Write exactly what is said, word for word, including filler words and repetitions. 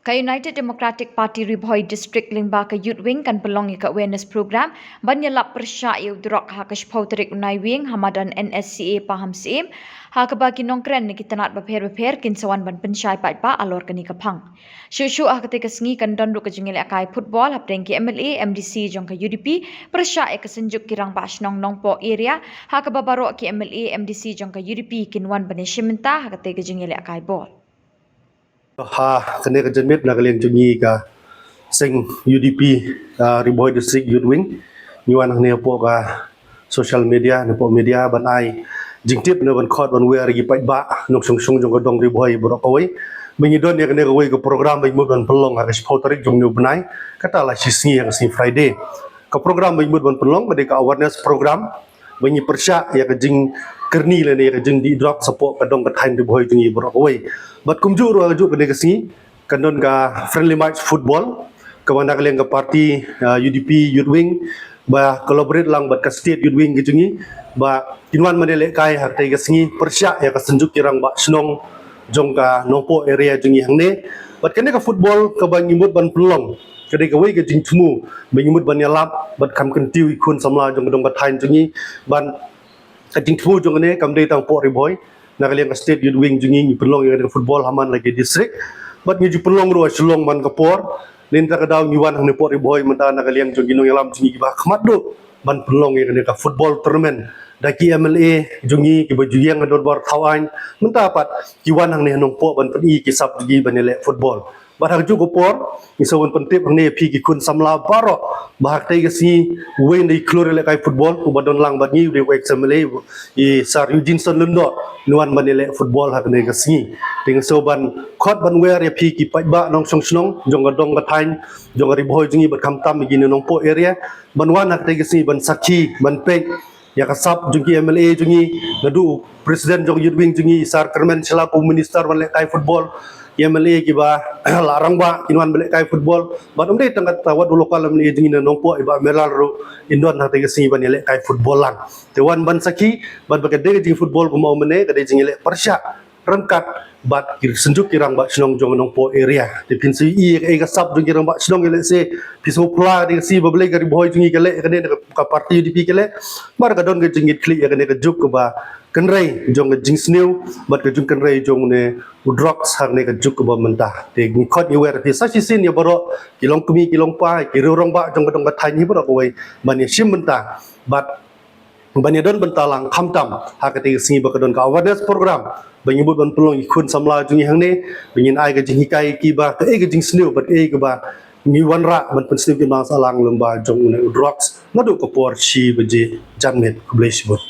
Ka United Democratic Party Ri Bhoi District lyngba ka Youth Wing kan pynlong ïa ka awareness program ban ïalap pyrshah ïa u drok ha ka shiphew tarik u Naiwieng ha madan N S C A Pahamsyiem, ha kaba ki nongkren na ki tnat bapher bapher kin sa wan ban pynshai paidbah halor kane ka phang. Shuh shuh ha katei ka sngi kan don ruh ka jingïalehkai football hapdeng ki M L A, M D C jong ka U D P pyrshah ïa ka Synjuk ki Rangbah Shnong Nongpoh area, ha kaba baroh ki M L A, M D C jong ka U D P kin wan ban ïashim bynta ha katei ka jingïalehkai ball. Ha kane ka janmiet na ka liang jong ngi ka seng U D P, ah, Ri Bhoi District Youth Wing, ngi wan hangne hapoh ka social media, na poh media ban ai jingtip ne ban khot ban wer ïa ki paidbah nongshong shnong jong ka dong Ri Bhoi baroh kawei. Ba ngi don ïa kane kawei ka program ba ngi mut ban pynlong ha ka shiphew tarik jong une u bnai, kata la shi sngi ha ka sngi Friday. Ka program ba ngi mut ban pynlong ka dei ka awareness program ba ngi pyrshah ïa ka jingkyrni lane ïa ka jingdih drok shapoh ka dong ka thaiñ Ri Bhoi jong ngi baroh kawei. Bad kumjuh ruh ha kajuh kane ka sngi kan don ka friendly match football kaba na ka liang ka party, ah, U D P Youth Wing ba collaborate lang bad ka State Youth Wing ka jong ngi ba kin wan ban ïalehkai ha katei ka sngi pyrshah ïa ka Synjuk ki Rangbah Shnong jong ka Nongpoh area jong ngi hangne. Bad kane ka football kaba ngi mut ban pynlong ka dei kawei ka jingthmu ba ngi mut ban ïalap bad kham kyntiew ïa ki khun samla jong ka dong ka thaiñ jong ngi. Bad ka jingthmu jong kane kam dei tang hapoh Ri Bhoi, na ka liang ka State Youth Wing jong ngi ngi pynlong ïa kane ka football ha man la ki district. Bad ngi ju pynlong ruh ha Shillong man ka por. Lynta ka daw ngi wan hangne hapoh Ri Bhoi mynta na ka liang jong ki nongïalam jong ngi kiba ha khmat duh ban pynlong ïa kane ka football tournament da ki M L A jong ngi kiba ju ïeng ha dorbar thaw aiñ. Mynta pat ki wan hangne ha Nongpoh ban pyni ki sap jong ki ban ïaleh football. Bad ha kajuh ka por ngi sa wan pyntip hangne ïa phi ki khun samla baroh ba ha katei ka sngi uwei na ki khlur ïalehkai football uba don lang bad ngi u dei u ex M L A, i Sir Eugene Son Lyngdoh, un wan ban ïaleh football ha kane ka sngi. Te ngi sa ban khot ban wer ïa phi ki paidbah nongshong shnong jong ka dong ka thaiñ jong ka Ri Bhoi jong ngi bad khamtam ïa ki na Nongpoh area ban wan ha katei ka sngi ban sakhi ban peit ïa ka sap jong ki M L A jong ngi, naduh u president jong Youth Wing jong ngi, i Sir Kyrmen Shylla, u minister ban lehkai football, ki M L A kiba la rangbah kin wan ban lehkai football. Bad ym dei tang kata, wat u local M L A jong ngi na Nongpoh, i Bah Melal ruh in don ha katei ka sngi ban ïalehkai football lang. Te wan ban sakhi bad ba ka dei ka jingfootball kumba ong mynne ka dei jingïaleh pyrshah ryngkat bad ki Synjuk ki Rangbah Shnong jong Nongpoh area. Te phin sa ïohi ïa ka sap jong ki Rangbah Shnong ïa lehse phi sngewphylla ïa ka sngi ba balei ka Ri Bhoi jong ngi ka leh ïa kane, ka party U D P ka leh. Namar ka don ka jingkitkhlieh ïa kane ka juk kaba kynrei jong ka jingsniew bad ka jingkynrei jong une u drugs ha kane ka juk kaba mynta. Te ngi khot ngi wer ïa phi sa shisien ïa baroh ki longkmie ki longpa, ki riew rangbah jong ka dong ka thaiñ hi baroh kawei ban ïashim bynta bad ban ïadon bynta lang khamtam ha katei ka sngi ba ka don ka awareness program ba ngi mut ban pynlong ïa ki khun samla jong ngi hangne, ba ngin ai ka jinghikai ïa ki ba kaei ka jingsniew bad kaei kaba ngi wanrah ban pynsniew ki bang sahlang lyngba jong une u drugs naduh ka por shi baje janmiet. Khublei shibun.